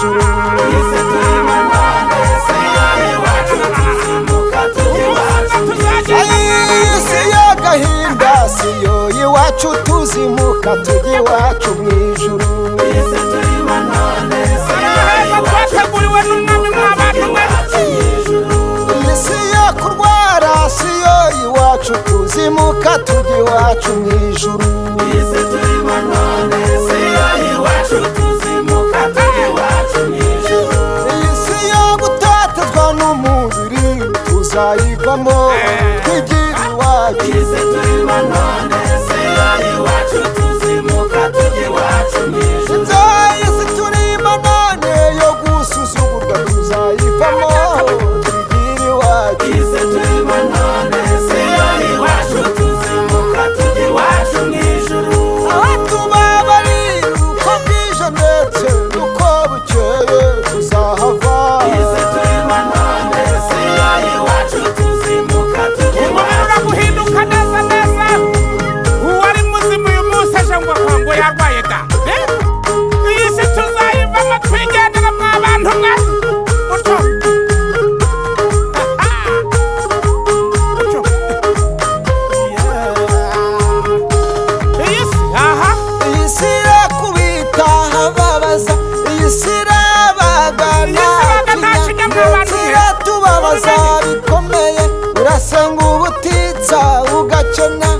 ijuru. Isi turimo none si yo iwacu, tuzimuka tujya iwacu mu ijuru. Isi y'agahinda si yo iwacu, tuzimuka tujya iwacu mu ijuru. Isi turimo none si yo Heza iwacu, twateguriwe n'Umwami mw'abantu mwe. iwacu mu ijuru. Isi yo kurwara si yo iwacu, tuzimuka tujya iwacu mu ijuru. Isi turimo none si yo iwacu, tuzimuka tujya iwacu mu ijuru. Isi yo gutatazwa n'umubiri tuzayivamo twigira iwacu. Isi turimo none si yo iwacu, tuzimuka tujya iwacu mu ijuru. Ibyo isi turimo none yo gusuzugurwa tuzayivamo twigira iwacu. Isi turimo none si yo iwacu, tuzimuka tujya iwacu mu ijuru. Aho tubabarira uko bwije ndetse n'uko bukeye tuzahava. Isi turimo none si yo iwacu, tuzimuka tujya Umubiri iwacu. uraguhinduka neza neza. Uwari muzima uyu munsi ejo ngo yarwaye da. Eh? Iyi si tuzayivamo twigendera mw'abantu mwe. Utyo. Utyo. Yeah. Iyi si, aha. Iyi si irakubita ababaza, iyi si irabagana, Iyi si ibaga nta kinyamwuga ndetse iratubabaza bikomeye. Urasenga ubutitsa ugakena,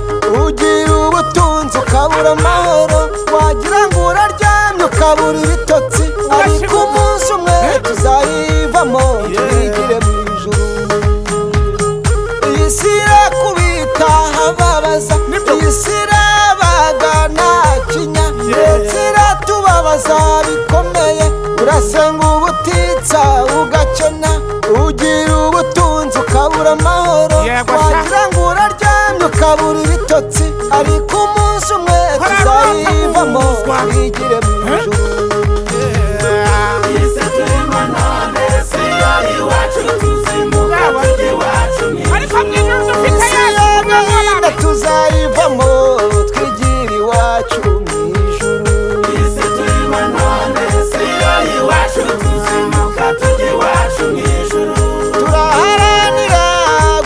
ugira ubutunzi ukabura amahoro, wagira ngo uraryamye ukabura ibitotsi, ariko umunsi umwe tuzayivamo twigire mu ijuru. Iyi si irakubita ababaza, iyi si irabagana kinya, ndetse iratubabaza bikomeye. Urasenga ubutitsa ugakena, ugira ubutunzi ukabura amahoro, Yego sha. wagira ngo uraryamye ukabura ibitotsi, ariko umunsi umwe tuzayivamo twigire mu ijuru. Yeah. Isi turimo none si yo iwacu, tuzimuka tujya iwacu mu ijuru. Ariko mu ijuru dufite Isi Yesu umwami y'agahinda w'abami. tuzayivamo twigire iwacu mu ijuru. Isi turimo none si yo iwacu, tuzimuka tujya iwacu mu ijuru. Turaharanira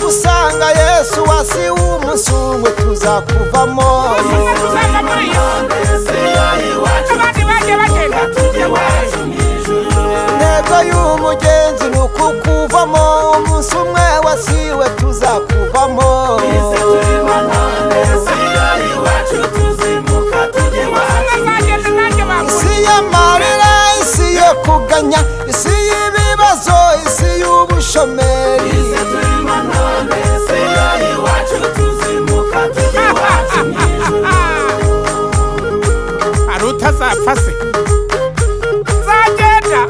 gusanga Yesu wasi umunsi umwe tuzakuvamo. Umunsi umwe tuzava muri iyi si. None si yo iwacu, Abandi bagiye bagenda. tujya iwacu mu ijuru. Intego y'umugenzi ni ukukuvamo, umunsi umwe wasiwe tuzakuvamo. Isi turimo none si yo iwacu, tuzimuka tujya Umunsi umwe iwacu mu nzagenda ijuru. nanjye bambure. Isi y'amarira, isi yo kuganya, isi y'ibibazo, isi y'ubushomeri. Isi turimo none si yo iwacu, tuzimuka tujya iwacu mu ijuru. Hari utazapfa se? Nzagenda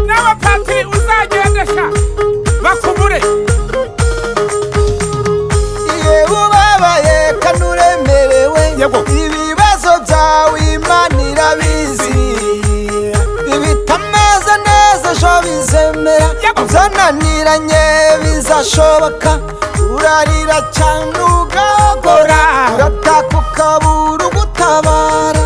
n'abapatiri, uzagenda sha bakubure. Iyo ubabaye kandi uremerewe, Yego. ibibazo byawe Imana irabizi. Ibitameze neza ejo bizemera, Yego. byananiranye bizashoboka. Urarira cyane ugahogora, urataka ukabura ugutabara,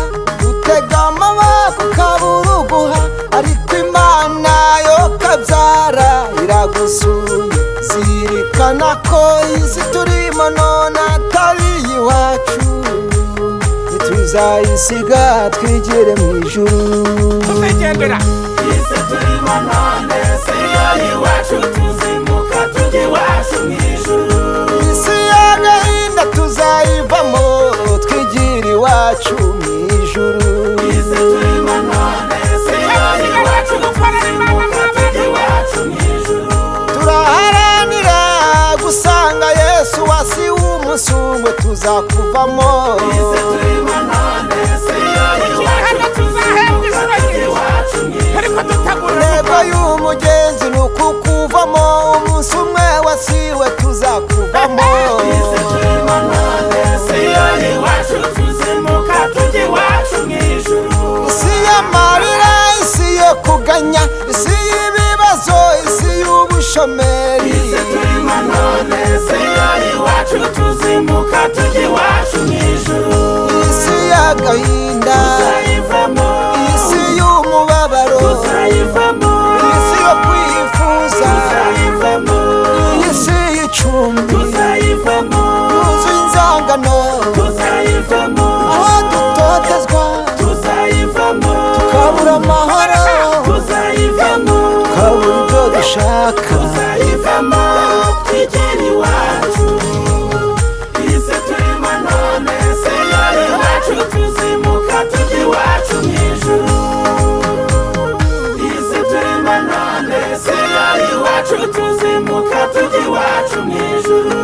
utega amaboko ukabura uguha, ariko Imana yo kabyara iragusuye. Zirikana ko isi turimo none atari iwacu, tuzayisiga twigire mu ijuru. Tuzigendera. Isi turimo none si yo iwacu, tuzimuka tujya iwacu mu ijuru. Isi y'agahinda tuzayivamo twigire iwacu mu ijuru. Isi turimo none si yo iwacu, Gukorera Imana tuzimuka tujya mw'abantu mwe. iwacu mu ijuru. Turaharanira gusanga Yesu wasi umunsi umwe tuzakuvamo. Isi turimo none si yo Tukiri iwacu, hano tuzahembwa inshuro tujya nyinshi. iwacu mu ijuru. Ariko tutagura. Intego y'umugenzi ni ukukuvamo, umunsi umwe wasiwe tuzakuvamo. Isi turimo none si yo iwacu, tuzimuka tujya iwacu mu ijuru. Isi y'amarira, isi yo kuganya, isi y'ibibazo, isi y'ubushomeri. Isi turimo none si yo iwacu, tuzimuka tujya iwacu mu ijuru. amacumbi Tuzayivamo. Yuzuye inzangano. Tuzayivamo. Aho dutotezwa. Tuzayivamo. Tukabura amahoro. Tuzayivamo. Tukabura ibyo dushaka. Tuzayivamo twigire iwacu. Isi turimo none si yo iwacu, tuzimuka tujya iwacu mu ijuru. Isi turimo none si yo iwacu, tuzimuka tujya iwacu mu ijuru.